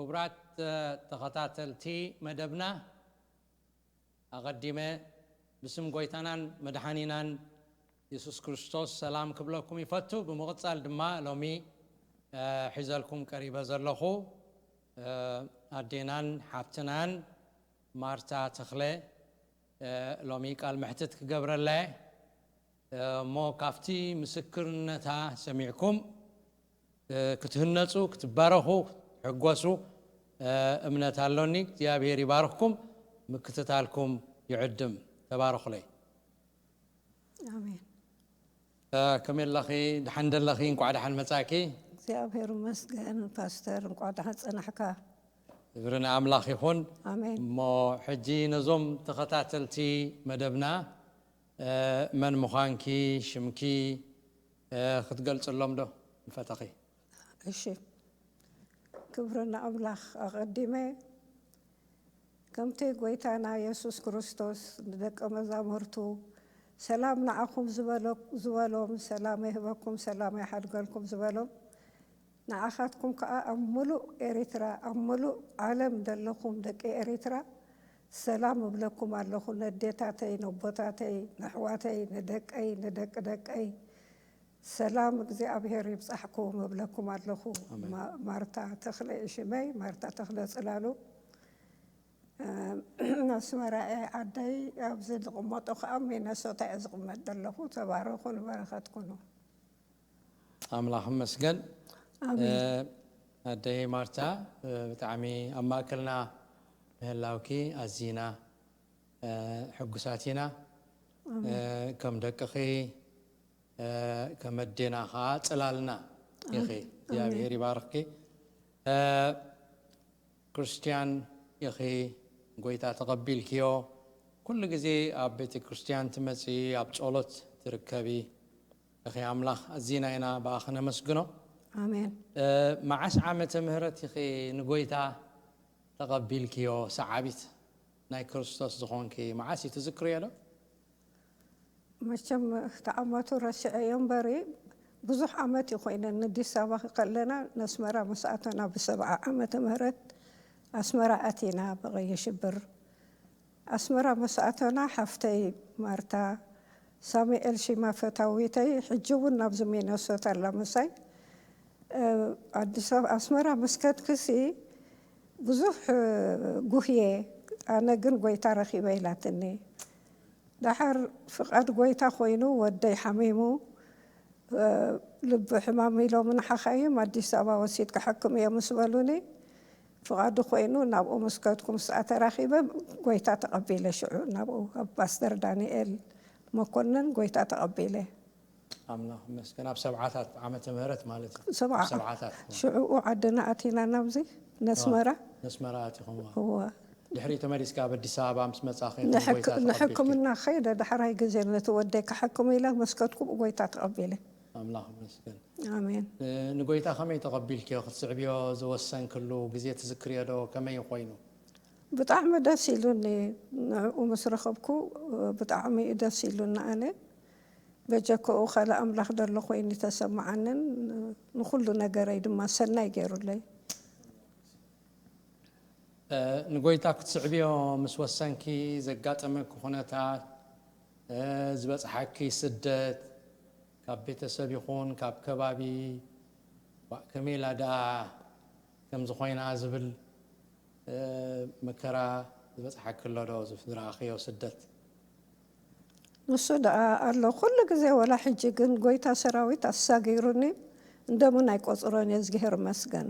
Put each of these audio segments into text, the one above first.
ክቡራት ተኸታተልቲ መደብና፣ ኣቐዲመ ብስም ጎይታናን መድሓኒናን የሱስ ክርስቶስ ሰላም ክብለኩም ይፈቱ። ብምቕጻል ድማ ሎሚ ሒዘልኩም ቀሪበ ዘለኹ ኣዴናን ሓብትናን ማርታ ተኽለ ሎሚ ቃል መሕትት ክገብረላ እየ። እሞ ካብቲ ምስክርነታ ሰሚዕኩም ክትህነጹ፣ ክትባረኹ፣ ክትሕጎሱ እምነት ኣሎኒ። እግዚኣብሔር ይባርኽኩም፣ ምክትታልኩም ይዕድም። ተባረኹለይ። ኣሜን። ከመይ ኣለኺ? ደሓን ደለኺ? እንኳዕ ደሓን መጻኪ። እግዚኣብሔር ይመስገን ፓስተር፣ እንኳዕ ደሓን ጸናሕካ። ክብሪ ንኣምላኽ ይኹን። ኣሜን። እሞ ሕጂ ነዞም ተኸታተልቲ መደብና መን ምዃንኪ፣ ሽምኪ ክትገልጽሎም ዶ ምፈተኺ? እሺ፣ ክብሪ ንኣምላኽ። ኣቐዲመ ከምቲ ጎይታና የሱስ ክርስቶስ ንደቀ መዛሙርቱ ሰላም ንዓኹም ዝበሎ-፣ ዝበሎም፣ ሰላም ይህበኩም፣ ሰላም ይሓድገልኩም ዝበሎም፣ ንዓኻትኩም ከኣ ኣብ ምሉእ ኤሪትራ፣ ኣብ ምሉእ ዓለም ዘለኹም ደቂ ኤሪትራ ሰላም እብለኩም ኣለኹ። ነዴታተይ፣ ነቦታተይ፣ ነሕዋተይ፣ ንደቀይ፣ ንደቂ ደቀይ ሰላም እግዚኣብሔር ይብጻሕኩም እብለኩም ኣለኹ። ኣሜን። ማ-፣ ማርታ ተኽለ እዩ ሽመይ፣ ማርታ ተኽለ ጽላሉ። ኣስመራ እየ ዓደይ፣ ኣብዚ ዝቕመጦ ከኣ ሚነሶታ እየ ዝቕመጥ ዘለኹ። ተባረኹ፣ ንበረኸት ኩኑ። ኣምላኽ ይመስገን። ኣሜን። ኣደይ ማርታ፣ ብጣዕሚ ኣብ ማእከልና ምህላውኪ ኣዚና ሕጉሳት ኢና። ከም ደቅኺ ከም ኣዴና ኸዓ ጽላልና ኢኺ። እግዚኣብሔር ይባርኽኪ። ክርስትያን ኢኺ፣ ጎይታ ተቐቢልክዮ። ኩሉ ግዜ ኣብ ቤተ ክርስትያን ትመጺ፣ ኣብ ጸሎት ትርከቢ ኢኺ። ኣምላኽ ኣዚና ኢና ብኣኺ ነመስግኖ። ኣሜን። መዓስ ዓመተ ምህረት ኢኺ ንጎይታ ተቐቢልክዮ? ሰዓቢት ናይ ክርስቶስ ዝኾንኪ መዓስ እዩ ትዝክርዮ ዶ? መቸም እቲ ዓመቱ ረሲዐዮ እምበሪ ብዙሕ ዓመት እዩ ኮይነን። ንኣዲስ ኣበባ ከለና ነስመራ ምስ ኣተና ብሰብዓ ዓመተ ምህረት ኣስመራ ኣቲና ብቐይ ሽብር። ኣስመራ ምስ ኣተና ሓፍተይ ማርታ ሳሙኤል ሽማ ፈታዊተይ ሕጂ እውን ናብዚ ሚነሶታ ኣላ ምሳይ። ኣዲስ ኣበባ ኣስመራ ምስ ከድክሲ ብዙሕ ጉህየ፣ ኣነ ግን ጎይታ ረኺበ ኢላትኒ። ደሓር ፍቓድ ጎይታ ኮይኑ ወደይ ሓሚሙ ልቢ ሕማም ኢሎም ንሓኻይም ኣዲስ ኣበባ ወሲድካ ሕክም እዮም ምስ በሉኒ፣ ፍቓዱ ኮይኑ ናብኡ ምስ ከድኩ ምስኣ ተራኺበ ጎይታ ተቐቢለ። ሽዑ ናብኡ ኣብ ፓስተር ዳንኤል መኮንን ጎይታ ተቐቢለ። ኣምላኽ ይመስገን። ኣብ ሰብዓታት ዓመተ ምህረት ማለት እዩ። ሰብዓ ኣብ ሰብዓታት። ሽዑኡ ዓድና ኣቲና ናብዚ ነስመራ። ነስመራ ኣቲኹም። እወ። ድሕሪ ተመሊስካ ኣብ ኣዲስ ኣበባ ምስ መጻኺ ንሕክ- ጎይታ ተቐቢልኪ። ንሕክምና ከይደ ዳሕራይ ግዜ ነቲ ወደይ ክሕክም ኢለ መስከትኩ ብጎይታ ተቐቢለ። ኣምላኽ ይመስገን። ኣሜን። ን-፣ ንጎይታ ከመይ ተቐቢልክዮ? ክትስዕብዮ ዝወሰንክሉ ግዜ ትዝክርዮ ዶ? ከመይ ኮይኑ? ብጣዕሚ ደስ ኢሉኒ። ንዕኡ ምስ ረኸብኩ ብጣዕሚ እዩ ደስ ኢሉኒ። ኣነ በጀክኡ ካልእ ኣምላኽ ደሎ ኮይኑ ተሰማዓንን ንኹሉ ነገረይ ድማ ሰናይ ገይሩለይ። እ፣ ንጎይታ ክትስዕብዮ ምስ ወሰንኪ ዘጋጠመኪ ኩነታት፣ እ፣ ዝበጽሓኪ ስደት፣ ካብ ቤተሰብ ይኹን ካብ ከባቢ፣ ዋእ፣ ከመይ ኢላ ደኣ ከምዚ ኮይና ዝብል፣ እ፣ መከራ ዝበጽሓኪ ኣሎ ዶ ዝረኣኽዮ ስደት? ንሱ ደኣ ኣሎ ኩሉ ግዜ፣ ወላ ሕጂ ግን ጎይታ ሰራዊት ኣሳጊሩኒ እንደምን ኣይቆጽሮን እየ፣ እዝግሄር ይመስገን።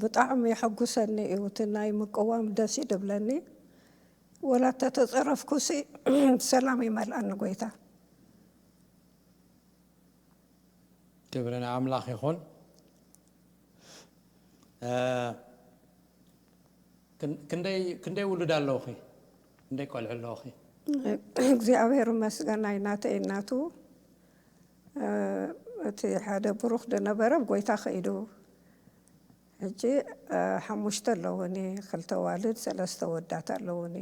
ብጣዕሚ የሐጉሰኒ እዩ፣ እቲ ናይ ምቅዋም ደስ እዩ ድብለኒ። ወላ ተተጸረፍኩሲ ሰላም ይመልኣኒ ጎይታ። ክብሪ ንኣምላኽ ይኹን። እ፣ ክን-፣ ክንደይ፣ ክንደይ ውሉድ ኣለውኺ? ክንደይ ቆልዑ ኣለውኺ? እግዚኣብሔር ይመስገን፣ ናይ ናተይ እናቱ፣ እ፣ እቲ ሓደ ብሩኽ ዝነበረ ኣብ ጎይታ ከይዱ። ሕጂ፣ እ፣ ሓሙሽተ ኣለውኒ፣ ክልተ ዋልድ፣ ሰለስተ ወዳት ኣለውኒ።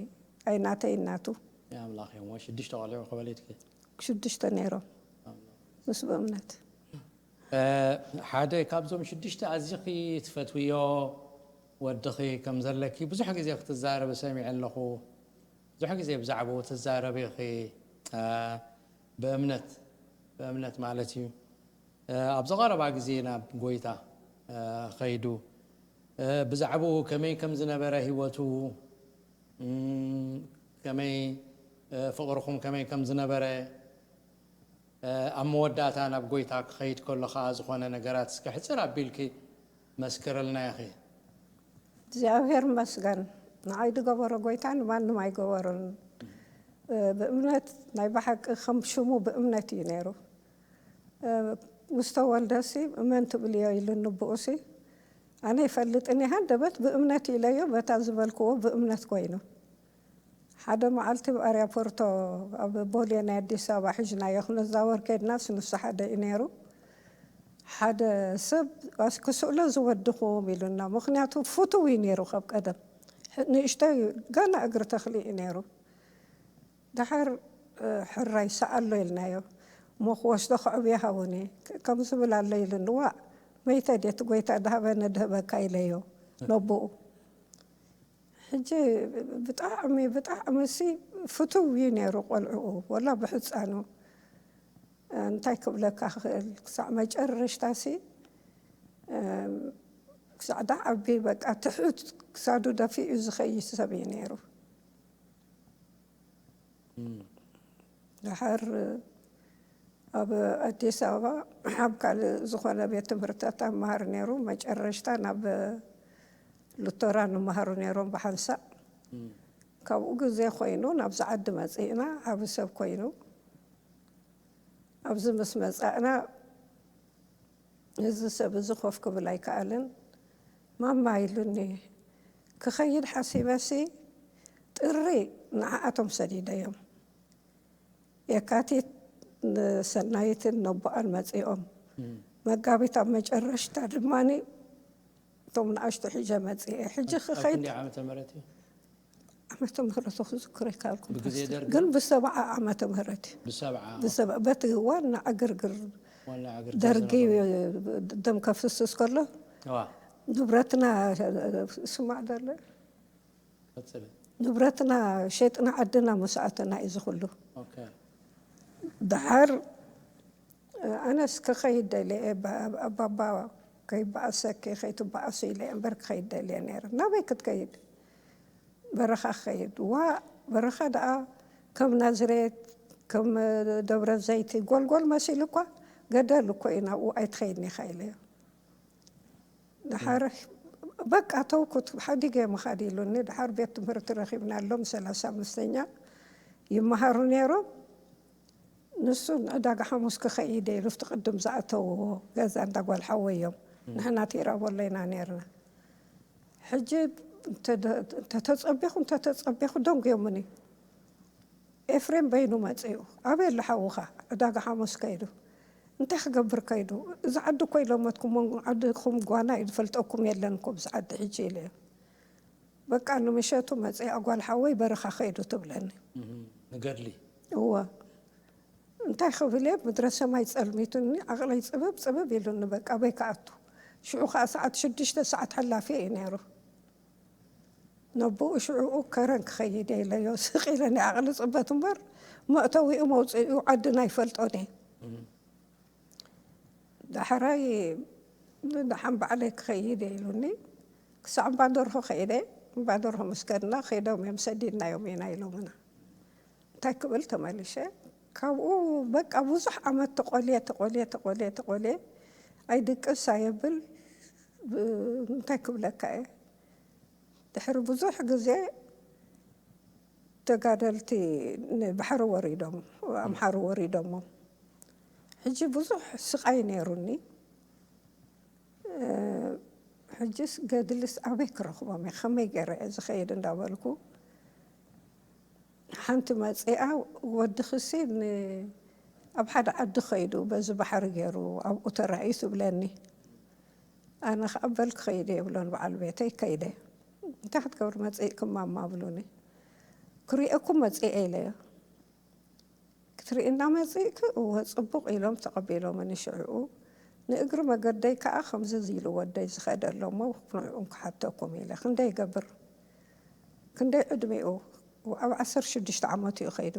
ኣይ ናተይ እናቱ። ናይ ኣምላኽ እዮም። ሽዱሽተ ቆልዑ ክበል ኢልኪ? ሽዱሽተ ነይሮም። ምስ ብእምነት። ሓደ ካብዞም ሽዱሽተ ኣዚኺ ትፈትውዮ ወድኺ ከም ዘለኪ ብዙሕ ግዜ ክትዛረቢ ሰሚዐ ኣለኹ። ብዙሕ ግዜ ብዛዕባኡ ትዛረቢ ኢኺ። ብእምነት ብእምነት ማለት እዩ። ኣብዚ ቀረባ ግዜ ናብ ጎይታ ኸይዱ ብዛዕባኡ ከመይ ከም ዝነበረ ህይወቱ፣ ከመይ ፍቕርኹም ከመይ ከም ዝነበረ፣ ኣብ መወዳእታ ናብ ጎይታ ክኸይድ ከሎ ኸዓ ዝኾነ ነገራት እስከ ሕጽር ኣቢልኪ መስክርልና ኢኺ። እግዚኣብሔር ይመስገን። ንዓይ ዝገበሮ ጎይታ ንማንም ኣይገበሮን። ብእምነት ናይ ብሓቂ ከም ሽሙ ብእምነት እዩ ነይሩ። ምስ ተወልደሲ እመን ትብልዮ ኢሉ ንብኡሲ ኣነ ይፈልጥን እየ። ሃንደበት ብእምነት ኢለዮ፣ በታ ዝበልክዎ ብእምነት ኮይኑ። ሓደ መዓልቲ ኣብ ኣርያፖርቶ ኣብ ቦሌ ናይ ኣዲስ ኣበባ ሒዝናዮ ክነዛወር ከድናስ ንሱ ሓደ እዩ ነይሩ። ሓደ ሰብ ኣስ-፣ ክስእሎ ዝወድኹም ኢሉና፣ ምኽንያቱ ፍቱው እዩ ነይሩ ካብ ቀደም። ንእሽተይ ገና እግሪ ተኽሊ እዩ ነይሩ። ደሓር ሕራይ ሰኣሎ ኢልናዮ። እሞ ክወስዶ ከዕብዮ ሃቡኒ። ከም ዝብል ኣሎ ኢሉኒ። ዋእ መይተ ድየ እቲ ጎይታ ድሃበ ነድህበካ ኢለዮ ነብኡ። ሕጂ ብጣዕሚ ብጣዕሚ ሲ ፍትው እዩ ነይሩ ቆልዕኡ፣ ወላ ብሕፃኑ። እንታይ ክብለካ ክኽእል፣ ክሳዕ መጨረሽታ ሲ ክሳዕ ዳዓቢ በቃ ትሑት ክሳዱ ደፊኡ ዝኸይድ ሰብ እዩ ነይሩ። ደሓር ኣብ ኣዲስ ኣበባ ኣብ ካልእ ዝኾነ ቤት ትምህርትታት ኣመሃር ነይሩ። መጨረሽታ ናብ ሉቶራ ንምሃሩ ነይሮም ብሓንሳእ። ካብኡ ግዜ ኮይኑ ናብዚ ዓዲ መፂእና፣ ዓቢ ሰብ ኮይኑ ኣብዚ ምስ መፃእና እዚ ሰብ እዚ ኮፍ ክብል ኣይከኣልን። ማማ ኢሉኒ፣ ክኸይድ ሓሲበሲ ጥሪ ንዓኣቶም ሰዲደዮም። የካቲት ንሰናይትን ነቦኣን መፂኦም። መጋቢት ኣብ መጨረሽታ ድማ እቶም ንኣሽቱ ሒዘ መፂኤ። ሕጂ ኣብ ክኸይድ ክንደይ ዓመተ ምህረት እዩ? ዓመተ ምህረቱ ክዝክሮ ይከኣልኩም ብግዜ ፓስተር። ደርጊ ግን ዶ? ብሰብዓ ዓመተ ምህረት እዩ። ብሰብዓ። ብሰብዓ፣ በቲ ዋና ዕግርግር ዋና ዕግርግር ደርጊ ዝነበረ። ደም ከፍስስ ከሎ እዋ። ንብረትና ስማዕ ደለ ቀጽሊ። ንብረትና ሸጥና ዓድና መስኣተና እዩ ዝኹሉ። ኦኬ። ደሓር ኣነስ ክኸይድ ደልየ፣ ኣባባ ከይበኣሰኪ ከይትበኣሱ ኢለ እምበር ክኸይድ ደልየ ነይረ። ናበይ ክትከይድ? በረኻ ክኸይድ። ዋ በረኻ ደኣ ከም ናዝሬት፣ ከም ደብረ ዘይቲ፣ ጎልጎል መሲሉ እኳ ገደል እኮ እዩ፣ ናብኡ ኣይትኸይድን ኢኻ ኢለዮ። ደሓር በቃ ተውኩት፣ ሓዲገ ምኻድ ኢሉኒ። ደሓር ቤት ትምህርቲ ረኺብናሎም፣ ሰላሳ ኣምስተኛ ይመሃሩ ነይሮም። ንሱ ንዕዳጋ ሓሙስ ክኸይድ ኢሉ፣ ኣብቲ ቅድም ዝኣተውዎ ገዛ እንዳ ጓል ሓወይ እዮም። ንሕና ቲራቦሎ ኢና ነይርና። ሕጂ እንተ-፣ እንተተጸቢኹ፣ እንተተጸቢኹ ደንጉዮምኒ። ኤፍሬም በይኑ መጺኡ። ኣበይ ኣሎ ሓውኻ? ዕዳጋ ሓሙስ ከይዱ። እንታይ ክገብር ከይዱ? እዚ ዓዲ እኮ ኢሎመትኩም፣ ዓድኹም ጓና እዩ፣ ዝፈልጠኩም የለን እኮ ኣብዚ ዓዲ ሕጂ ኢለዮ። በቃ ንምሸቱ መጺኣ ጓል ሓወይ በረኻ ከይዱ ትብለኒ። እህ፣ ንገድሊ። እወ። እንታይ ክብል እየ፣ ምድረ ሰማይ ጸልሚቱኒ፣ ዓቕለይ ጽብብ ጽብብ ኢሉኒ፣ በቃ ኣበይ ክኣቱ። ሽዑ ኸኣ ሰዓት ሽዱሽተ ሰዓት ሓላፊ እዩ ነይሩ። ነብኡ ሽዕኡ ከረን ክኸይድ እየ ኢለዮ። ስቕ ኢለ ናይ ዓቕሊ ጽበት እምበር፣ መእተዊኡ መውጽኢኡ ዓድና ኣይፈልጦን እየ። እም። ዳሕራይ ንደሓን ባዕለይ ክኸይድ እየ ኢሉኒ። ክሳዕ እምባ ደርሆ ከይደ፣ እምባ ደርሆ ምስ ከድና፣ ከይዶም እዮም ሰዲድናዮም ኢና ኢሎምና። እንታይ ክብል ተመሊሸ። ካብኡ በቃ ብዙሕ ዓመት ተቖልየ፣ ተቖልየ፣ ተቖልየ፣ ተቖልየ። ኣይድቅስ ኣየብል፣ ብ-፣ እንታይ ክብለካ እየ። ድሕሪ ብዙሕ ግዜ ተጋደልቲ ንባሕሪ ወሪዶም፣ ኣምሓሩ ወሪዶሞ። ሕጂ ብዙሕ ስቓይ ነይሩኒ። እ፣ ሕጅስ ገድልስ ኣበይ ክረኽቦም እየ? ከመይ ገይረ እየ ዝኸይድ እንዳበልኩ፣ ሓንቲ መጺኣ፣ "ወድኽሲ ን-፣ ኣብ ሓደ ዓዲ ኸይዱ፣ በዚ ባሕሪ ገይሩ ኣብኡ ተራእዩ" ትብለኒ። ኣነ ኸኣ፣ "በል ክኸይድ እየ" ይብሎን በዓል ቤተይ፣ ከይደ። "እንታይ ክትገብሪ መጺእኪ ማማ?" ብሉኒ። "ክሪኤኩም መጺኤ" ኢለዮ። "ክትሪእና መጺእኪ?" "እወ፣ ጽቡቕ" ኢሎም ተቐቢሎምኒ ሽዕኡ። ንእግሪ መገደይ ከዓ ከምዚ ኢሉ ወደይ ዝኸደ ኣሎ እሞ ንዕኡም ክሓተኩም ኢለ። ክንደይ ይገብር? ክንደይ ዕድሜኡ? ኣብ ዓሰርተ ሽዱሽተ ዓመቱ እዩ ከይዱ።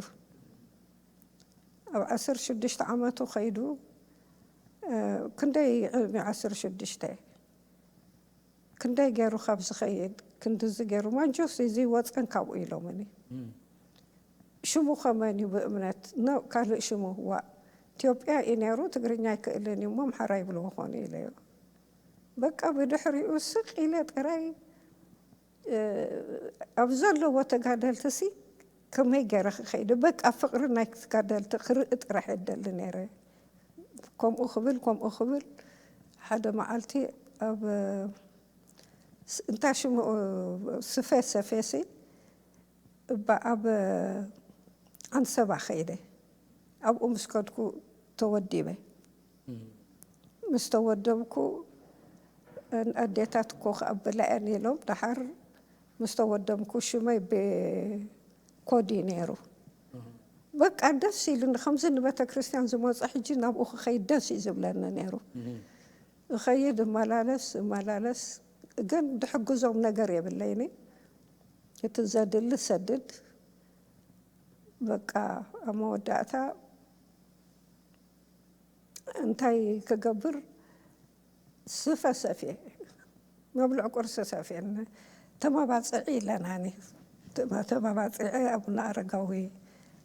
ኣብ ዓሰርተ ሽዱሽተ ዓመቱ ከይዱ። ክንደይ ዕድሜ? ዓሰርተ ሽዱሽተ። ክንደይ ገይሩ ካብ ዝኸይድ ክንድዚ ገይሩ? ማንጆስ እዚ ወፀን ካብኡ ኢሎምኒ። ሽሙ ከመን እዩ ብእምነት ካልእ ሽሙ? ዋ ኢትዮጵያ እዩ ነይሩ። ትግርኛ ኣይክእልን እዩ እሞ ኣምሓራ ይብልዎ ኾኑ ኢለዮ። በቃ ብድሕሪኡ ስቕ ኢለ ጥራይ ኣብ ዘለዎ ተጋደልቲ ሲ ከመይ ገይረ ክኸይድ? በቃ ፍቕሪ ናይ ተጋደልቲ ክርኢ ጥራሕ እደሊ ነይረ። ከምኡ ክብል ከምኡ ክብል ሓደ መዓልቲ ኣብ እንታይ ሽሙ ስፈ ሰፌሲ እባ ኣብ ዓንሰባ ከይደ ኣብኡ ምስ ከድኩ ተወዲበ። ምስ ተወደብኩ ኣዴታት እኮ ክኣብላ እየን ኢሎም ደሓር ምስ ተወደምኩ ሽመይ ብኮዲ ነይሩ። በቃ ደስ ኢሉኒ ከምዚ ንቤተ ክርስቲያን ዝመፁ ሕጂ ናብኡ ክኸይድ ደስ እዩ ዝብለኒ ነይሩ። እኸይድ እመላለስ እመላለስ ግን ድሕግዞም ነገር የብለይኒ። እቲ ዘድሊ ሰድድ በቃ ኣብ መወዳእታ እንታይ ክገብር ስፈ ሰፍየ መብልዕ ቁርሲ ሰፍየን ተመባፅዒ ኢለናኒ። ተመባፅዒ ኣቡነ ኣረጋዊ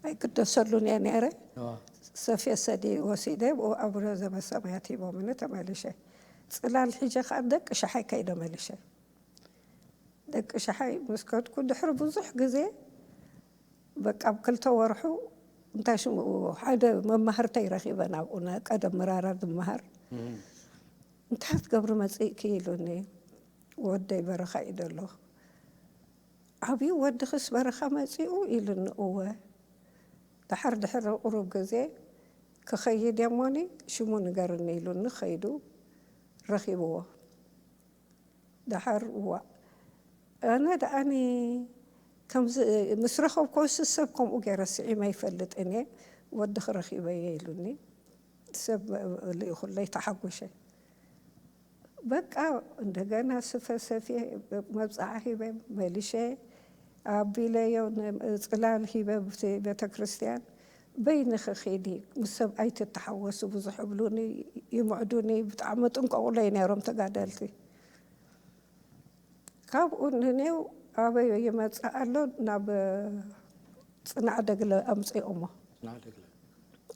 ኣይቅደሰሉን እየ ነይረ። ሰፍየ ሰዲ ወሲደ ብኡ ኣቡነ ዘበሰማያት ሂቦምኒ ተመልሸ። ፅላል ሒጀ ከዓ ደቂ ሸሓይ ከይደ መሊሸ። ደቂ ሸሓይ ምስ ከድኩ ድሕሪ ብዙሕ ግዜ በቃ ኣብ ክልተ ወርሑ እንታይ ሽምኡ ሓደ መማህርተይ ረኺበ ናብኡ ቀደም ምራራ ዝመሃር እንታይ ክትገብሪ መፅእኪ ኢሉኒ። ወደይ በረኻ እዩ ዘሎ። ዓብዩ ወድኽስ በረኻ መፂኡ ኢሉኒ። እወ ደሓር ድሕሪ ቁሩብ ግዜ ክኸይድ እየ እሞኒ ሽሙ ንገርኒ ኢሉኒ። ከይዱ ረኺብዎ። ደሓር እዋ ኣነ ደኣኒ ከምዚ ምስ ረኸብኮ ሰብ ከምኡ ገይረ ስዒመ ኣይፈልጥን እየ። ወዲ ክረኺበ እየ ኢሉኒ። ሰብ ልኢኹለይ ተሓጒሸ። በቃ እንደገና ስፈ ሰፍየ መብፅዓ ሂበ መሊሸ ኣቢለዮ ጽላል ሂበ ቤተ ክርስቲያን በይንኺ ኺዲ ምስ ሰብ ኣይትተሓወሲ ብዙሕ እብሉኒ ይምዕዱኒ ብጣዕሚ ጥንቀቑለይ ነይሮም ተጋደልቲ። ካብኡ ንኔው ኣበይ ይመፅእ ኣሎ ናብ ፅናዕ ደግለ ኣምፅኦሞ።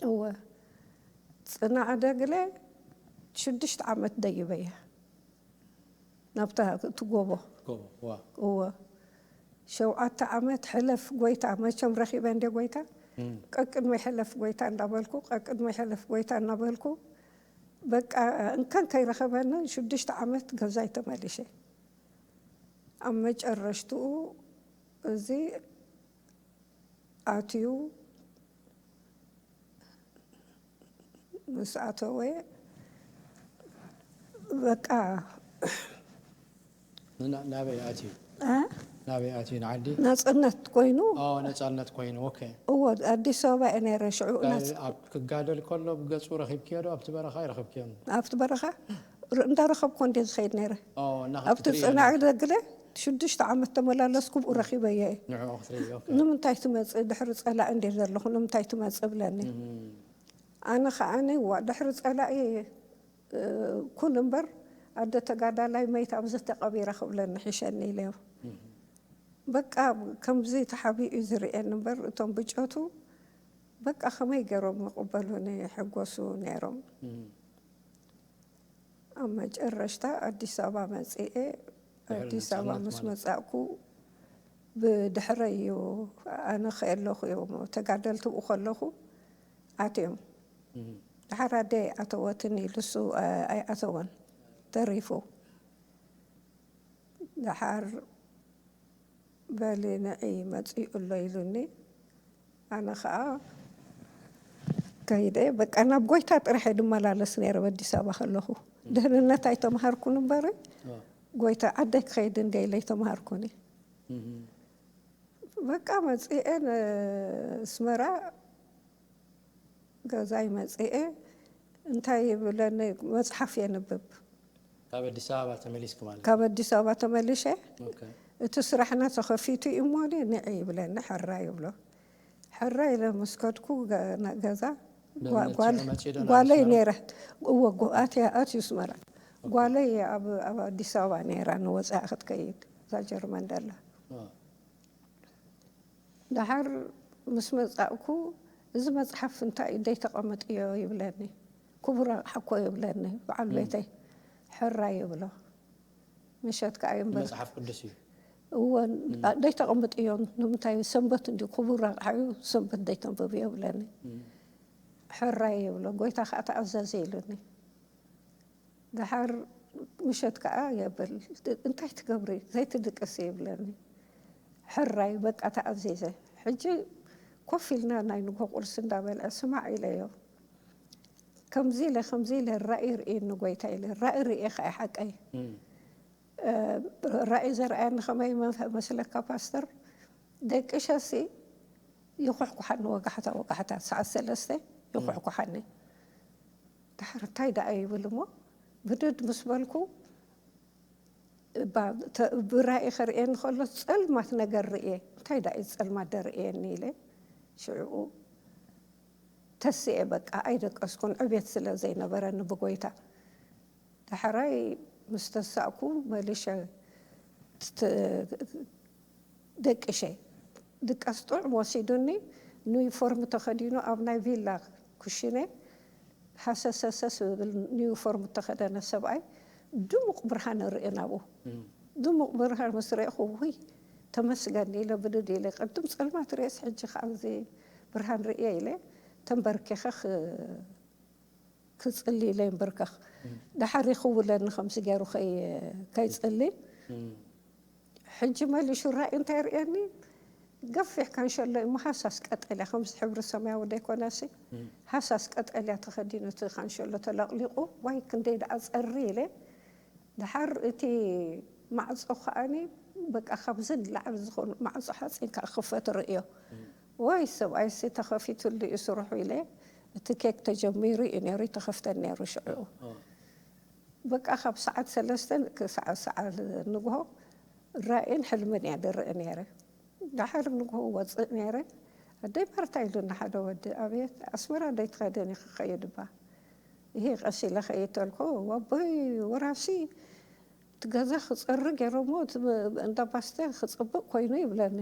እወ ፅናዕ ደግለ ሽዱሽተ ዓመት ደይበያ ናብታ እቲ ጎቦ። እወ ሸውዓተ ዓመት ሕለፍ ጎይታ መቸም ረኺበ እንደ ጎይታ ቀቅድመይ ሕለፍ ጎይታ እንዳበልኩ ቀቅድመይ ሕለፍ ጎይታ እናበልኩ በቃ እንከን ከይረኸበኒ ሽዱሽተ ዓመት ገዛይ ተመሊሸ። ኣብ መጨረሽትኡ እዚ ኣትዩ ምስ ኣተወ በቃ ናበይ ኣትዩ? ናበይ ኣትዩ ንዓዲ? ናፅነት ኮይኑ ነፃነት ኮይኑ። ኦኬ። እዎ ኣዲስ ኣበባ እየ ነይረ ሽዑ። ክጋደል ከሎ ብገፁ ረኺብክዮ ዶ ኣብቲ በረኻ ይረኽብክዮ? ኣብቲ በረኻ እንዳረኸብኮ እንደ ዝኸይድ ነይረ። ኣብቲ ፅናዕ ደግለ ሽዱሽተ ዓመት ተመላለስኩ ብኡ ረኺበዮ እየ። ንምንታይ ትመፅእ ድሕሪ ፀላኢ እንደ ዘለኹ ንምንታይ ትመፅእ ብለኒ። ኣነ ከዓኒ ዋ ድሕሪ ፀላኢ ኩን እምበር ኣደ ተጋዳላይ መይት ኣብዚ ተቐቢረ ክብለኒ ሒሸኒ ኢለዮ። በቃ ከምዚ ተሓቢኡ እዩ ዝርእየኒ እምበር እቶም ብጨቱ በቃ ከመይ ገይሮም ይቕበሉኒ ይሕጎሱ ነይሮም። ኣብ መጨረሽታ ኣዲስ ኣበባ መፂኤ ኣዲስ ኣበባ ምስ መፃእኩ ብድሕረይ እዩ ኣነ ከየለኹ እዮም ተጋደልቲ ብኡ ከለኹ ኣትዮም። ደሓር ኣደይ ኣይኣተወትን ኢሉ እሱ ኣይኣተወን ተሪፉ። ደሓር በሊ ንዒ መፂኡ ኣሎ ኢሉኒ። ኣነ ከዓ ከይደ በቃ ናብ ጎይታ ጥራሕ እየ ድመላለስ ነይረ ኣብ ኣዲስ ኣበባ ከለኹ። ድሕንነት ኣይተምሃርኩን እምበር ጎይታ ዓደይ ክኸይድ እንደ ኢለ ኣይተምሃርኩን እየ። በቃ መፂኤ ንስመራ ገዛይ መፂኤ እንታይ ይብለኒ፣ መፅሓፍ የንብብ። ካብ ኣዲስ ኣበባ ተመሊስክ ማለት ካብ ኣዲስ ኣበባ ተመሊሸ ኦኬ። እቲ ስራሕና ተኸፊቱ እዩ እሞ ንዒ ይብለኒ። ሕራ ይብሎ። ሕራ ኢለ ምስ ከድኩ ገ- ና- ገዛ ጓ- በእምነት ጓል- ሽዑ መጺኡ ዶ ናብ ጓለይ ኣስመራ? ነይረ። እወ ጎ- ኣትያ ኣትዩ ኣስመራ። ጓለይ ኣብ ኣብ ኣዲስ ኣበባ ነይራ ንወፃኢ ክትከይድ እዛ ጀርመን ደላ። ኦ፣ ደሓር ምስ መጻእኩ እዚ መጽሓፍ እንታይ ደይ ተቐምጥዮ ይብለኒ። ክቡር ኣቕሓ እኮ ይብለኒ በዓል ቤተይ። ሕራ ይብሎ። ምሸት ከዓ እምበር መጽሓፍ ቅዱስ እዩ። እወ ደይ ተቐምጥዮ። ንምንታይ ሰንበት እንዲ ክቡር ኣቕሓ እዩ፣ ሰንበት ደይ ተንብብዮ ይብለኒ። ሕራ ይብሎ። ጎይታ ከዓ ተኣዘዘ ኢሉኒ። ደሓር ምሸት ከዓ የብል እንታይ ትገብሪ ዘይትድቅሲ ይብለኒ። ሕራይ በቃ ተኣዚዘ። ሕጂ ኮፍ ኢልና ናይ ንጎ ቁርሲ እንዳበልዐ ስማዕ ኢለዮ። ከምዚ ኢለ ከምዚ ኢለ ራእይ ርእየኒ ጎይታ ኢለ። ራእይ ርእየ ከዓ ሓቀይ እም፣ ራእይ ዘርኣየኒ ከመይ መ- መስለካ ፓስተር? ደቂ ሸሲ ይኹሕኩሓኒ ወጋሕታ ወጋሕታ ሰዓት ሰለስተ ይኹሕኩሓኒ። ድሓር እንታይ ደኣ ይብል እሞ ብድድ ምስ በልኩ እባ ተ- ብራእይ ከርእየኒ ከሎ ጸልማት ነገር ርእየ። እንታይ ደኣ እዩ ጸልማት ደርእየኒ ኢለ ሽዕኡ ተስኤ በቃ ኣይደቀስኩን ዕቤት ስለ ዘይነበረኒ ብጎይታ። ዳሕራይ ምስ ተሳእኩ መሊሸ ት- ደቂሸ ድቃስ ጥዑም ወሲዱኒ ዩኒፎርም ተኸዲኑ ኣብ ናይ ቪላ ኩሽነ ሃሰሰሰስ ዝብል ዩኒፎርም እተኸደነ ሰብኣይ ድሙቕ ብርሃን እርኢ ናብኡ። ድሙቕ ብርሃን ምስ ረእኹ ውይ ተመስገን ኢለ ብድድ ኢለ ቅድም ጸልማት ርእየስ ሕጂ ከዓ እዚ ብርሃን ርእየ ኢለ ተንበርኪኸ ክ- ክጽሊ ኢለ ይንበርከኽ። ደሓር ይኽውለኒ ከምዚ ገይሩ ከይ- ከይጽሊ። ሕጂ መሊሹ ራእይ እንታይ ርእየኒ? ገፊሕ ካንሸሎ እሞ ሃሳስ ቀጠልያ፣ ከምዚ ሕብሪ ሰማያዊ ዘይኮነሲ፣ ሃሳስ ቀጠልያ ተኸዲኑ እቲ ካንሸሎ ተለቕሊቑ፣ ዋይ ክንደይ ደኣ ጸሪ ኢለ። ደሓር እቲ ማዕጾ ከኣኒ በቃ ካብዚ ንላዕሊ ዝኾኑ ማዕጾ ሓጺን ከኣ ክፈት ርእዮ። ወይ ሰብኣይሲ ተኸፊቱሉ እዩ ስርሑ ኢለ፣ እቲ ኬክ ተጀሚሩ እዩ ነይሩ፣ ይተኸፍተን ነይሩ ሽዑ። በቃ ካብ ሰዓት ሰለስተ ክሳዕ ሰዓት ንግሆ ራእይን ሕልምን እያ ድርኢ ነይረ። ደሓር ንግሆ ወፅእ ነይረ። ኣደይ ማርታ ኢሉኒ ሓደ ወዲ፣ ኣቤት ኣስመራ ደይ ትኸደን ክኸይድ እባ። ይሄ ቀስ ኢለ ኸይድ ተልኮ፣ ወቦይ ወራሲ እቲ ገዛ ክፀሪ ገይሮሞ፣ እቲ እንዳ ፓስተ ክፅብቕ ኮይኑ ይብለኒ።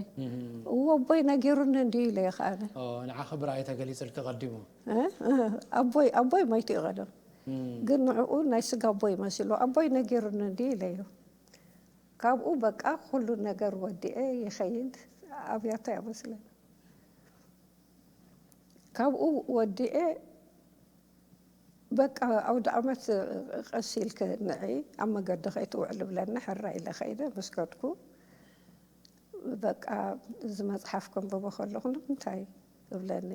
እዎ ኣቦይ ነጊሩኒ እንድዩ ኢለ እየ ከኣነ። ኦ፣ ንዓኺ ብራእይ ተገሊጽልኪ ቀዲሙ። እ? እ፣ ኣቦይ ኣቦይ ሞይቱ እዩ ቀደም። ግን ንዕኡ ናይ ስጋ ኣቦይ መሲሉ ኣቦይ ነጊሩኒ እንድዩ ኢለ እዩ። ካብኡ በቃ ኩሉ ነገር ወዲኤ ይኸይድ ኣብያታ እያ መስለኒ። ካብኡ ወዲኤ በቃ ኣውደ ዓመት ቀስ ኢልክ ንዒ ኣብ መገዲ ከይትውዕል ብለኒ ሕራ ኢለ ከይደ። ምስ ከድኩ በቃ እዚ መፅሓፍ ከንብቦ ከለኹ ንምንታይ እብለኒ።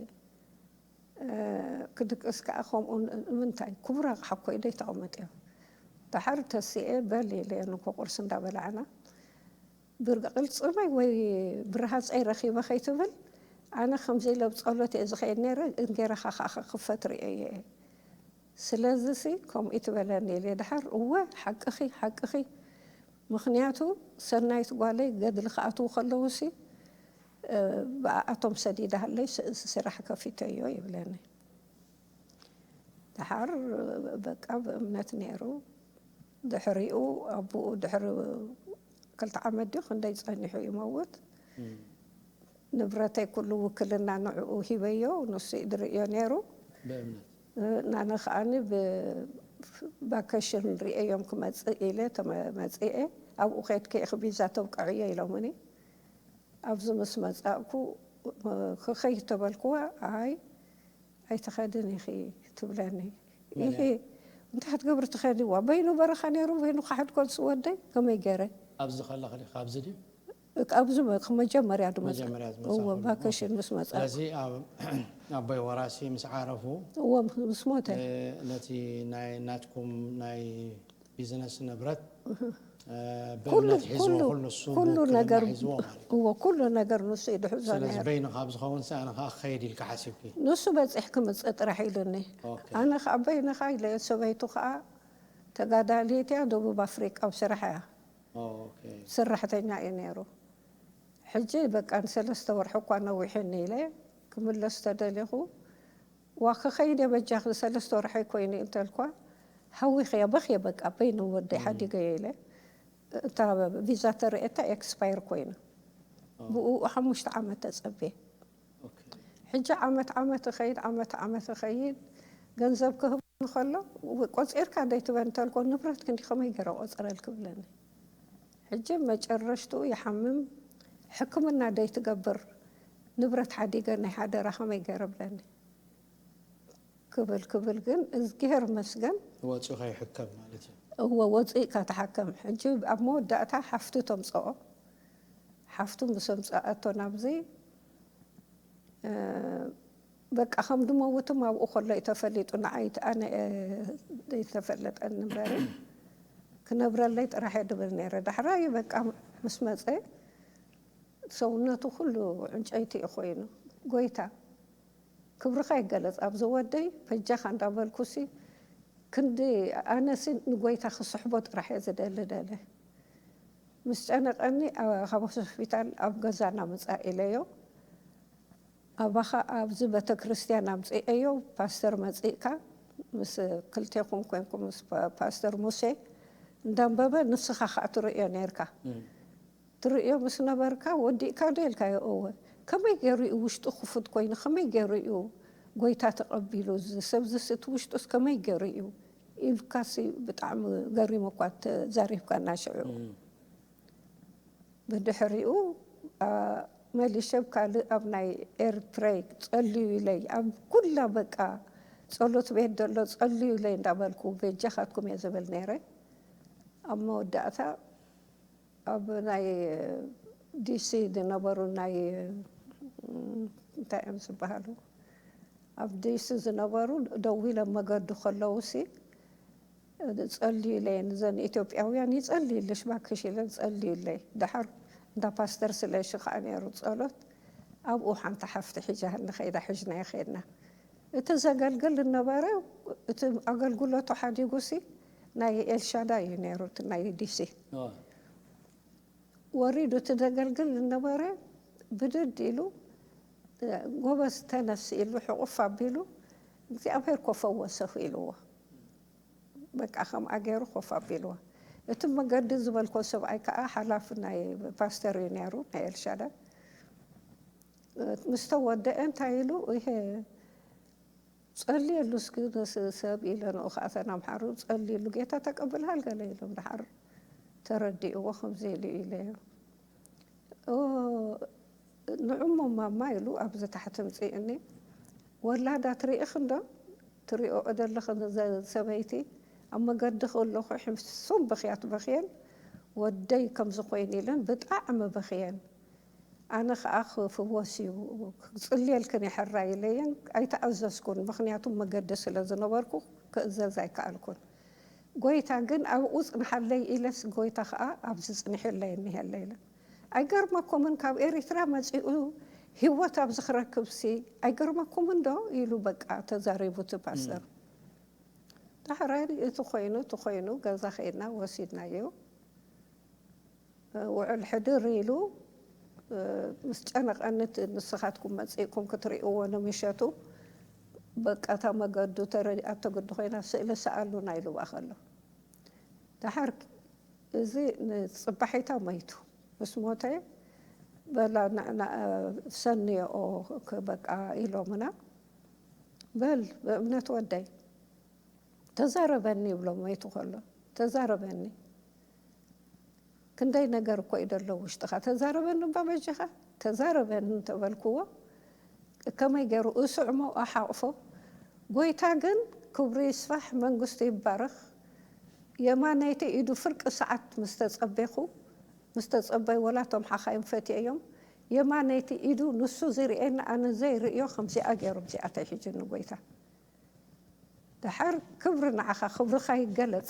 ክድቅስ ከዓ ከምኡ ንምንታይ ክቡር ኣቕሓ እኮ እዩ ደይተቐመጥዮ። ደሓር ተሲኤ በል ኢለ ንኮ ቁርሲ እንዳበላዕና ብርግቕልጽመይ ወይ ብርሃፀይ ረኺበ ከይትብል ኣነ ከምዚ ኢለ ብፀሎት እየ ዝኸይድ ነይረ። እንጌራኻ ከዓ ክኽፈት ርእየ እየ። ስለዚሲ ከምኡ ትበለኒ ኢለ ድሓር እወ ሓቅኺ ሓቅኺ። ምኽንያቱ ሰናይት ጓለይ ገድሊ ክኣትዉ ከለውሲ ብኣቶም ሰዲዳሃለይ ስራሕ ከፊተዮ ይብለኒ። ድሓር በቃ ብእምነት ነይሩ። ድሕሪኡ ኣቦኡ ድሕሪ ክልተ ዓመት ድዩ ክንደይ ጸኒሑ ይመውት። ንብረተይ ኩሉ ውክልና ንዕኡ ሂበዮ፣ ንሱ እዩ ድርእዮ ነይሩ። ብእምነት ናነ ከኣኒ ብቫኬሽን ርእዮም ክመጽእ ኢለ ተመ- መጺኤ ኣብኡ ከድከ ኢኺ ቪዛ ተብቅዕዮ ኢሎምኒ። ኣብዚ ምስ መጻእኩ ክኸይድ ተበልክዋ ኣይ ኣይትኸድን ኢኺ ትብለኒ። ይሄ እንታይ ክትገብሪ ትኸዲ? ዋ በይኑ በረኻ ነይሩ፣ በይኑ ክሓድጎ ዝወደይ ከመይ ገይረ? ኣብዚ ከለኺ ዲኺ ኣብዚ ድዩ? ኣብዚ መ- መጀመርያ ድመጽእ መጀመርያ ዝመጽእ እወ ከሎ። ቫኬሽን ምስ መጻ ስለዚ ኣብ- ኣቦይ ወራሲ ምስ ዓረፉ እወ ምስ ሞተ እ፣ ነቲ ናይ ናትኩም ናይ ቢዝነስ ንብረት እ፣ ኩሉ- በእምነት ሒዝዎ ኩሉ- ኩሉ ንሱ ኩሉ ውክልና ነገር- ሒዝዎ ማለት እዩ። እዎ፣ ኩሉ ነገር ንሱ እዩ ድሕዞ ስለዚ ነይሩ። በይንኻ ኣብ ዝኸውን ሰኣነ ኸዓ ክኸይድ ኢልካ ሓሲብኪ? ንሱ በፂሕ ክምፅእ ጥራሕ ኢሉኒ። ኦኬ። ኣነ ከዓ በይንኻ ኢለ፣ ሰበይቱ ከዓ ተጋዳሊት እያ፣ ደቡብ ኣፍሪቃ ኣብ ስራሕ እያ። ኦ፣ ኦኬ። ሰራሕተኛ እዩ ነይሩ። ሕጂ በቃ ንሰለስተ ወርሒ እኳ ነዊሕኒ ኢለ ክምለስ ተደሊኹ፣ ዋ ክኸይድ እየ በጃኺ፣ ሰለስተ ወርሒ ኮይኑ እንተልኳ፣ ሃዊኸያ በኽየ፣ በቃ በይኑ ወደይ ሓዲገዮ ኢለ። እታ ቪዛ ተርእየታ ኤክስፓየር ኮይኑ፣ ብኡ ሓሙሽተ ዓመት ተጸብየ። ኦኬ። ሕጂ ዓመት ዓመት እኸይድ፣ ዓመት ዓመት እኸይድ፣ ገንዘብ ክህብ እንከሎ፣ ቆጺርካ ደይትበል እንተልኮ፣ ንብረት ክንዲ ከመይ ገይረ ቆጽረል ክብለኒ። ሕጂ መጨረሽትኡ ይሓምም፣ ሕክምና ደይትገብር፣ ንብረት ሓዲገ ናይ ሓደራ ከመይ ገይረ ብለኒ። ክብል ክብል ግን እዝግሄር መስገን ወፂኡ ከይሕከም ማለት እዩ። እወ፣ ወፂእካ ተሓከም። ሕጂ ኣብ መወዳእታ ሓፍቱ ተምፅኦ። ሓፍቱ ምስ ኣምፀኣቶ ናብዚ፣ እ፣ በቃ ከም ድመውትም ኣብኡ ከሎ እዩ ተፈሊጡ። ንዓይ እቲ ኣነ፣ እ፣ ዘይተፈለጠኒ እምበር ክነብረለይ ጥራሕ እየ ድብል ነይረ። ዳሕራይ በቃ ምስ መፀ ሰውነቱ ኩሉ ዕንጨይቲ እዩ ኮይኑ። ጎይታ ክብርኻ ይገለጽ ኣብዚ ወደይ በጃኻ እንዳበልኩሲ ክንዲ ኣነሲ ንጎይታ ክስሕቦ ጥራሕ እየ ዝደሊ ደለ። ምስ ጨነቐኒ ኣ-፣ ካብ ሆስፒታል ኣብ ገዛና ምጻእ ኢለዮ። ኣባኻ ኣብዚ ቤተክርስትያን ኣምጽኤዮ፣ ፓስተር መጺእካ ምስ ክልቴኹም ኮንኩም ምስ ፓ-፣ ፓስተር ሙሴ እንዳንበበ ንስኻ ኸኣ ትርእዮ ኔርካ። እም። ትርእዮ ምስ ነበርካ ወዲእካ ዶ ኢልካዮ? እወ። ከመይ ገይሩ እዩ ውሽጡ ክፉት ኮይኑ? ከመይ ገይሩ እዩ ጎይታ ተቐቢሉ? እዚ ሰብዚ እቲ ውሽጡስ ከመይ ገይሩ እዩ? ኢልካሲ ብጣዕሚ ገሪሙ እኳ ተዛሪብካና ሽዑ። እም። ብድሕሪኡ፣ ኣ፣ መሊሸ ኣብ ካልእ ኣብ ናይ ኤርትራይ ጸልዩ ኢለይ፣ ኣብ ኩላ በቃ ጸሎት ቤት ዘሎ ጸልዩ ኢለይ እንዳበልኩ በጃኻትኩም እየ ዝብል ነይረ። ኣብ መወዳእታ ኣብ ናይ ዲሲ ዝነበሩ ናይ፣ እንታይ እዮም ዝበሃሉ? ኣብ ዲሲ ዝነበሩ ደዊሎም መገዱ ከለውሲ፣ ጸልዩለይ፣ ንዘን ኢትዮጵያውያን ይጸልዩልሽ ባክሽ ኢለን ጸልዩለይ። ደሓር እንዳ ፓስተር ስለሺ ከኣ ነይሩ ጸሎት፣ ኣብኡ ሓንቲ ሓፍቲ ሒዛ ንኸይዳ ሒዝናዮ ኸይድና። እቲ ዘገልግል ዝነበረ፣ እቲ ኣገልግሎቱ ሓዲጉሲ ናይ ኤልሻዳይ እዩ ነይሩ፣ እቲ ናይ ዲሲ። ኦ። ወሪዱ እቲ ዘገልግል ዝነበረ ብድድ ኢሉ፣ "ጎበዝ ተነስ" ኢሉ ሕቑፍ ኣቢሉ፣ "እግዚኣብሔር እኮ ፈወሰኺ" ኢልዎ። በቃ ከምኣ ገይሩ ኮፍ ኣቢልዎ። እቲ መገዲ ዝበልኮ ሰብኣይ ከኣ ሓላፊ ናይ ፓስተር እዩ ነይሩ፣ ናይ ኤልሻዳይ። ምስ ተወደአ እንታይ ኢሉ፣ "ይሄ ጸልየሉ እስኪ ነዚ ሰብ" ኢለ፣ ንኡ ከኣ እተን ኣምሓሩ፣ "ጸልየሉ፣ ጌታ ተቀብልሃል" ገለ ኢሎም፣ ደሓር ተረዲእዎ ከምዚ ኢሉ ኢለዮ። ኦ፣ ንዑሞ ማማ ኢሉ ኣብዚ ታሕቲ ምጽእኒ። "ወላዳ ትርእኽን ዶ? ትርእኦ ዘለኽን ዘ-፣ ሰበይቲ ኣብ መገዲ ከለኹ ሕሱም ብኽያት በኽየን፣ ወደይ ከምዚ ኮይኑ" ኢለን ብጣዕሚ በኽየን። ኣነ ኸኣ ክፍወስ እዩ፣ ክጽልየልክን እየ ሕራይ ኢለየን ኣይተኣዘዝኩን፣ ምኽንያቱ መገዲ ስለ ዝነበርኩ ክእዘዝ ኣይከኣልኩን። ጎይታ ግን ኣብኡ ጽንሓለይ ኢለስ፣ ጎይታ ኸኣ ኣብዚ ጽኒሕለይ እኒሀለይ ኢለ። ኣይገርመኩምን? ካብ ኤሪትራ መጺኡ ህይወት ኣብዚ ክረክብሲ ኣይገርመኩምን ዶ? ኢሉ በቃ ተዛሪቡ እቲ ፓስተር። እም። ዳሕራይ እቲ ኮይኑ፣ እቲ ኮይኑ ገዛ ኸይድና ወሲድናዮ። ውዕል ሕድር ኢሉ፣ ምስ ጨነቐኒ፣ እቲ ንስኻትኩም መጺእኩም ክትርእይዎ ንምሸቱ፣ በቃ እታ መገዱ ተረዲኣቶ ግዲ ኮይና፣ ስእሊ ሰኣሉና ኢሉ በኣ ከሎ። ደሓር እዚ ንጽባሒታ ሞይቱ። ምስ ሞተ፣ በላ ን-፣ ን-፣ ሰንዮኦ ክ-፣ በቃ ኢሎምና። በል፣ ብእምነት ወደይ፣ ተዛረበኒ ይብሎ፣ ሞይቱ ከሎ፣ ተዛረበኒ። ክንደይ ነገር እኮ እዩ ዘሎ ውሽጥኻ። ተዛረበኒ እባ በጃኻ፣ ተዛረበኒ እንተበልክዎ፣ ከመይ ገይሩ እስዕሞ፣ ኣሓቕፎ። ጎይታ ግን ክብሩ ይስፋሕ፣ መንግስቱ ይባረኽ። የማነይቲ ኢዱ ፍርቂ ሰዓት ምስ ተጸቤኹ፣ ምስ ተጸበዩ፣ ወላ እቶም ሓኻይም ፈትየዮም፣ የማነይቲ ኢዱ ንሱ ዝርእየኒ ኣነ ዘይርእዮ ከምዚኣ ገይሩ ኣብዚኣ ተሒዙኒ ጎይታ። ደሓር ክብሪ ንዓኻ፣ ክብርኻ ይገለጽ።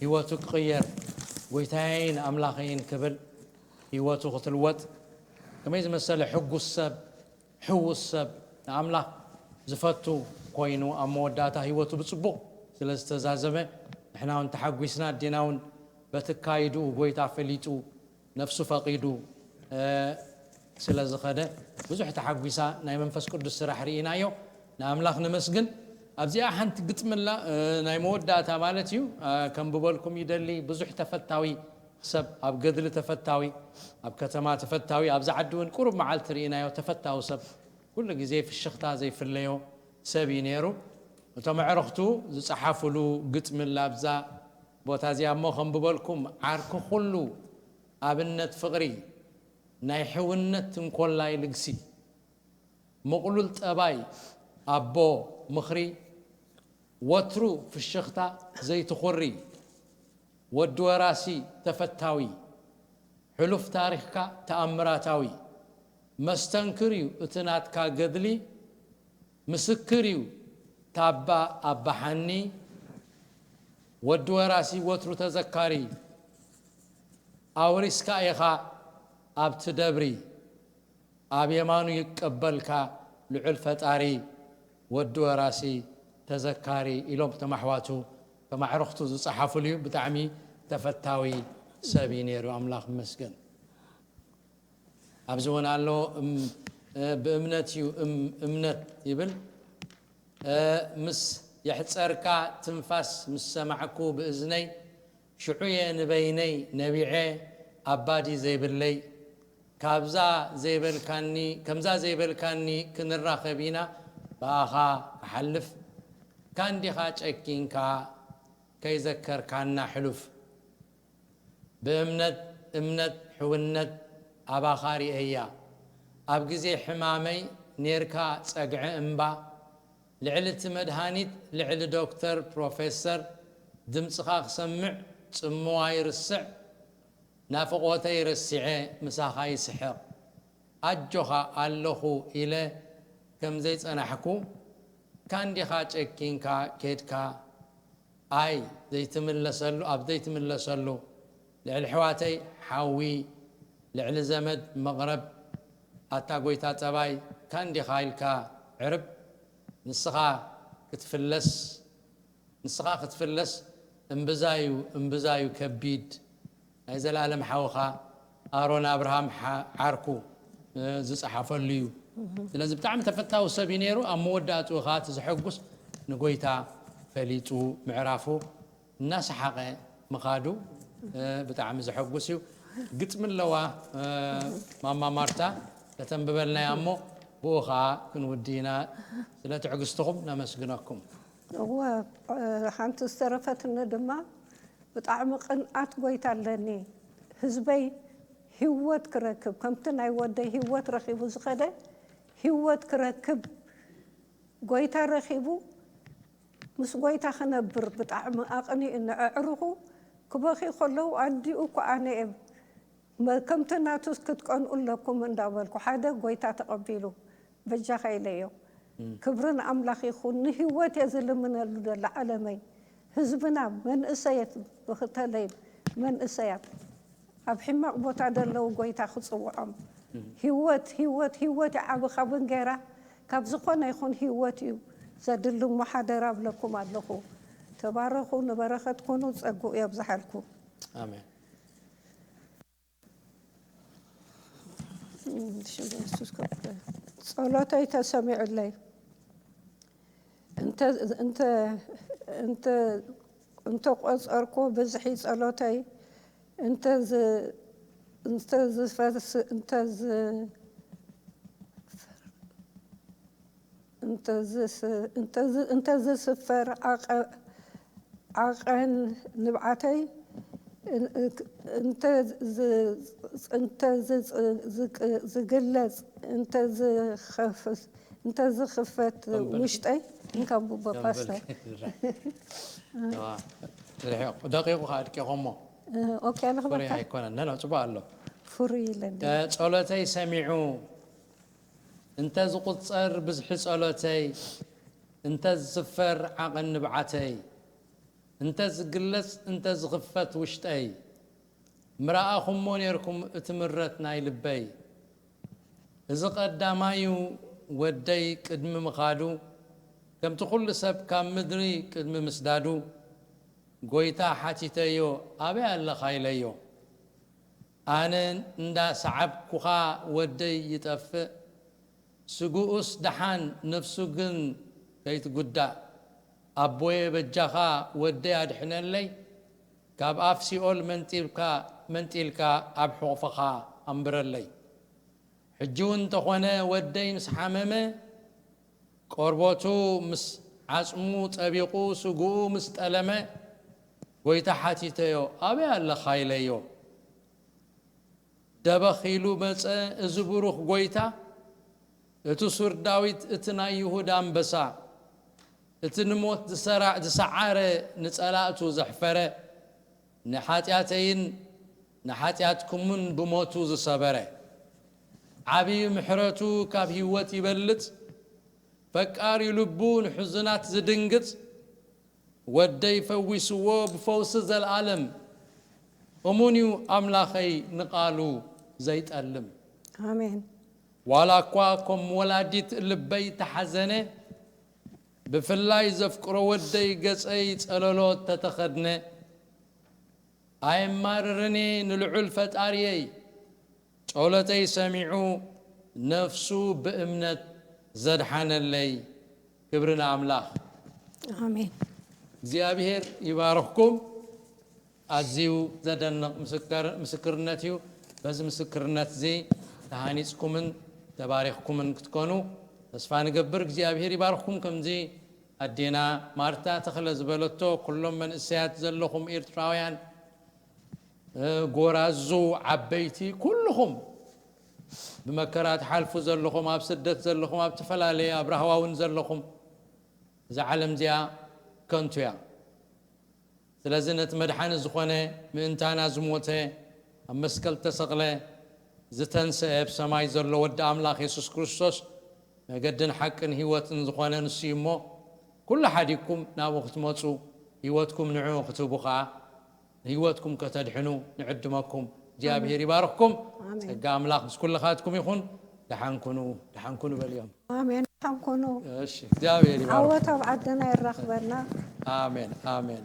ህይወቱ ክቕየር፣ ጎይታየይን ኣምላኸይን ክብል ህይወቱ ክትልወጥ፣ ከመይ ዝመሰለ ሕጉስ ሰብ፣ ሕዉስ ሰብ፣ ንኣምላኽ ዝፈቱ ኮይኑ ኣብ መወዳእታ ህይወቱ ብጽቡቕ ስለ ዝተዛዘመ፣ ንሕና እውን ተሓጒስና፣ ኣዴና እውን በቲ ኣካይድኡ ጎይታ ፈሊጡ፣ ነፍሱ ፈቒዱ ስለ ዝኸደ ብዙሕ ተሓጒሳ ናይ መንፈስ ቅዱስ ስራሕ ርኢናዮ። ንኣምላኽ ነመስግን። ኣብዚኣ ሓንቲ ግጥምላ ናይ መወዳእታ ማለት እዩ። ከም ብበልኩም ይደሊ ብዙሕ ተፈታዊ ሰብ፣ ኣብ ገድሊ ተፈታዊ፣ ኣብ ከተማ ተፈታዊ፣ ኣብዚ ዓዲ እውን ቁሩብ መዓልቲ ርኢናዮ። ተፈታዊ ሰብ፣ ኩሉ ግዜ ፍሽኽታ ዘይፍለዮ ሰብ እዩ ነይሩ። እቶም ኣዕርኽቱ ዝጸሓፉሉ ግጥምላ ኣብዛ ቦታ እዚኣ እሞ ከም ብበልኩም ዓርኪ ኩሉ ኣብነት ፍቕሪ፣ ናይ ሕውነት እንኮላይ ልግሲ፣ ምቕሉል ጠባይ፣ ኣቦ ምኽሪ፣ ወትሩ ፍሽኽታ ዘይትኹሪ፣ ወዲ ወራሲ ተፈታዊ፣ ሕሉፍ ታሪኽካ ተኣምራታዊ፣ መስተንክር እዩ እቲ ናትካ ገድሊ፣ ምስክር እዩ ታባ ኣባሓኒ፣ ወዲ ወራሲ ወትሩ ተዘካሪ፣ ኣውሪስካ ኢኻ ኣብቲ ደብሪ፣ ኣብ የማኑ ይቀበልካ ልዑል ፈጣሪ፣ ወዲ ወራሲ ተዘካሪ ኢሎም እቶም ኣሕዋቱ ከም ኣዕርኽቱ ዝጸሓፉሉ እዩ። ብጣዕሚ ተፈታዊ ሰብ እዩ ነይሩ። ኣምላኽ ይመስገን። ኣብዚ እውን ኣሎ፣ እም-፣ እ፣ ብእምነት እዩ፣ እም-፣ እምነት ይብል። እ፣ ምስ የሕጸርካ ትንፋስ ምስ ሰማዕኩ ብእዝነይ፣ ሽዑ እየ ንበይነይ ነቢዐ ኣባዲ ዘይብለይ። ካብዛ ዘይበልካኒ፣ ከምዛ ዘይበልካኒ ክንራኸብ ኢና ብኣኻ ክሓልፍ። ካንዲኻ ጨኪንካ ከይዘከርካና ሕሉፍ። ብእምነት እምነት ሕውነት ኣባኻ ርእየያ። ኣብ ግዜ ሕማመይ ኔርካ ጸግዒ እምባ። ልዕሊ እቲ መድሃኒት ልዕሊ ዶክተር ፕሮፌሰር ድምጽኻ ክሰምዕ ጽምዋ ይርስዕ። ናፍቖተይ ረሲዐ ምሳኻ ይስሕቕ። ኣጆኻ ኣለኹ ኢለ ከም ዘይጸናሕኩ ካንዲኻ ጨኪንካ ኬድካ። ኣይ ዘይትምለሰሉ፣ ኣብ ዘይትምለሰሉ ልዕሊ ኣሕዋተይ ሓዊ፣ ልዕሊ ዘመድ መቕረብ። ኣታ ጎይታ ጠባይ ካንዲኻ ኢልካ ዕርብ። ንስኻ ክትፍለስ ንስኻ ክትፍለስ እምብዛዩ እምብዛዩ ከቢድ። ናይ ዘላለም ሓውኻ ኣሮን ኣብርሃም ሓ-፣ ዓርኩ፣ እ፣ ዝጸሓፈሉ እዩ። ስለዚ ብጣዕሚ ተፈታዊ ሰብ እዩ ነይሩ። ኣብ መወዳእትኡ ኸኣ እቲ ዘሐጉስ ንጎይታ ፈሊጡ ምዕራፉ እናሰሓቐ ምኻዱ፣ እ፣ ብጣዕሚ ዘሐጉስ እዩ። ግጥሚ ኣለዋ፣ እ፣ ማማ ማርታ ከተንብበልና እያ እሞ ብኡ ኸኣ ክንውዲ ኢና። ስለ ትዕግስትኹም ነመስግነኩም። እወ፣ ሓንቲ ዝተረፈትኒ ድማ ብጣዕሚ ቅንኣት ጎይታ ኣለኒ። ህዝበይ ህይወት ክረክብ፣ ከምቲ ናይ ወደይ ህይወት ረኺቡ ዝኸደ፣ ህይወት ክረክብ፣ ጎይታ ረኺቡ፣ ምስ ጎይታ ክነብር ብጣዕሚ ኣቕኒኡ ንኣዕሩኹ ክበኽዩ ከለዉ ኣዲኡ እኮ ኣነ እየ። መ-፣ ከምቲ ናቱስ ክትቀንኡ ኣለኩም እንዳበልኩ፣ ሓደ ጎይታ ተቐቢሉ፣ በጃኻ ኢለዮ። እም። ክብሪ ንኣምላኽ ይኹን። ንህይወት እየ ዝልምነሉ ደለ ዓለመይ። ህዝብና መንእሰየት፣ ብኽተለይ መንእሰያት ኣብ ሕማቕ ቦታ ደለዉ ጎይታ ክጽውዖም። እም። ህይወት፣ ህይወት፣ ህይወት ይዓቢ ካብ እንጌራ፣ ካብ ዝኾነ ይኹን ህይወት እዩ ዘድሊ እሞ ሓደራ እብለኩም ኣለኹ። ተባረኹ፣ ንበረኸት ኩኑ፣ ጸግኡ የብዝሓልኩም። ኣሜን። ጸሎተይ ተሰሚዑለይ። እንተ፣ እንተ፣ እንተ፣ እንተ ቆጸርኩ ብዝሒ ጸሎተይ፣ እንተ ዝ-፣ እንተ ዝፈስ-፣ እንተ ዝ-፣ እንተ ዝስ-፣ እንተ ዝ-፣ እንተ ዝስፈር ዓቐ-፣ ዓቐን ንብዓተይ፣ እን-፣ እንተ ዝ-፣ እንተ ዝ-፣ ዝቅ-፣ ዝግለጽ፣ እንተ ዝኸፍት፣ እንተ ዝኽፈት ተንብል። ውሽጠይ፣ እንካን ቡባ ተንብል። ፓስተር። እዋ፣ ርሒቑ፣ ደቂቑ ከኣ ኣድቂቖሞ። እ፣ ኦኬ፣ ኣነ ፍሩይ ክበካ። ኣይኮነን። ነ፣ ነ፣ ጽቡቕ ኣሎ። ፍሩይ ኢለ እንደ እ፣ ጸሎተይ ሰሚዑ፣ እንተ ዝቑጸር ብዝሒ ጸሎተይ፣ እንተ ዝስፈር ዓቐን ንብዓተይ፣ እንተ ዝግለጽ እንተ ዝኽፈት ውሽጠይ፣ ምረኣኹሞ ኔርኩም እቲ ምረት ናይ ልበይ። እዚ ቀዳማዩ ወደይ ቅድሚ ምኻዱ፣ ከምቲ ኩሉ ሰብ ካብ ምድሪ ቅድሚ ምስዳዱ፣ ጎይታ ሓቲተዮ፣ ኣበይ ኣለኻ ኢለዮ። ኣነ እንዳ ሰዓብኩኻ ወደይ ይጠፍእ፣ ስግኡስ ደሓን ነፍሱ ግን ከይትጉዳእ። ኣቦየ በጃኻ ወደይ ኣድሕነለይ፣ ካብ ኣፍ ሲኦል መንጢልካ፣ መንጢልካ ኣብ ሕቑፍኻ ኣንብረለይ። ሕጂ እውን እንተኾነ ወደይ ምስ ሓመመ፣ ቆርበቱ ምስ ዓጽሙ ጠቢቑ ስግኡ ምስ ጠለመ፣ ጎይታ ሓቲተዮ፣ ኣበይ ኣለኻ ኢለዮ። ደበኽ ኢሉ መጸ፣ እዚ ብሩኽ ጎይታ፣ እቲ ሱር ዳዊት፣ እቲ ናይ ይሁዳ ኣንበሳ፣ እቲ ንሞት ዝሰራ-፣ ዝሰዓረ፣ ንጸላእቱ ዘሕፈረ፣ ንሓጢኣተይን ንሓጢኣትኩምን ብሞቱ ዝሰበረ። ዓብዪ ምሕረቱ ካብ ህይወት ይበልጽ፣ ፈቃሪ ልቡ ንሕዙናት ዝድንግጽ፣ ወደይ ፈዊስዎ ብፈውሲ ዘልኣለም። እሙን እዩ ኣምላኸይ ንቓሉ ዘይጠልም። ኣሜን። ዋላ እኳ ከም ወላዲት ልበይ ተሓዘነ፣ ብፍላይ ዘፍቅሮ ወደይ ገጸይ ጸለሎ ተተኸድነ። ኣየማርርኒ ንልዑል ፈጣሪየይ፣ ጸሎተይ ሰሚዑ ነፍሱ ብእምነት ዘድሓነለይ። ክብሪ ንኣምላኽ። ኣሜን። እግዚኣብሔር ይባርኽኩም። ኣዝዩ ዘደንቕ ምስክር-፣ ምስክርነት እዩ። በዚ ምስክርነት እዚ ተሃኒጽኩምን ተባሪኽኩምን ክትኮኑ ተስፋ ንገብር። እግዚኣብሔር ይባርኽኩም። ከምዚ ኣዴና ማርታ ተኽለ ዝበለቶ፣ ኩሎም መንእሰያት ዘለኹም ኤርትራውያን፣ እ፣ ጎራዙ፣ ዓበይቲ፣ ኩልኹም ብመከራ ትሓልፉ ዘለኹም፣ ኣብ ስደት ዘለኹም፣ ኣብ ተፈላለየ፣ ኣብ ራህዋ እውን ዘለኹም፣ እዛ ዓለም እዚኣ ከንቱ እያ። ስለዚ ነቲ መድሓኒ ዝኾነ፣ ምእንታና ዝሞተ፣ ኣብ መስቀል ተሰቕለ፣ ዝተንሰአ፣ ኣብ ሰማይ ዘሎ ወዲ ኣምላኽ የሱስ ክርስቶስ መገድን ሓቅን ህይወትን ዝኾነ ንሱ እዩ እሞ፣ ኩሉ ሓዲግኩም ናብኡ ክትመጹ፣ ህይወትኩም ንዕኡ ክትህቡ ኸኣ፣ ንህይወትኩም ከተድሕኑ ንዕድመኩም። እግዚኣብሔር ይባርኽኩም። ኣሜን። ጸጋ ኣምላኽ ምስ ኩልኻትኩም ይኹን። ደሓን ኩኑ፣ ደሓን ኩኑ በልዮም። ኣሜን። ደሓን ኩኑ። እሺ፣ እግዚኣብሔር ይባርኽኩም። ዓወት ኣብ ዓድና የራኽበና። ኣሜን፣ ኣሜን።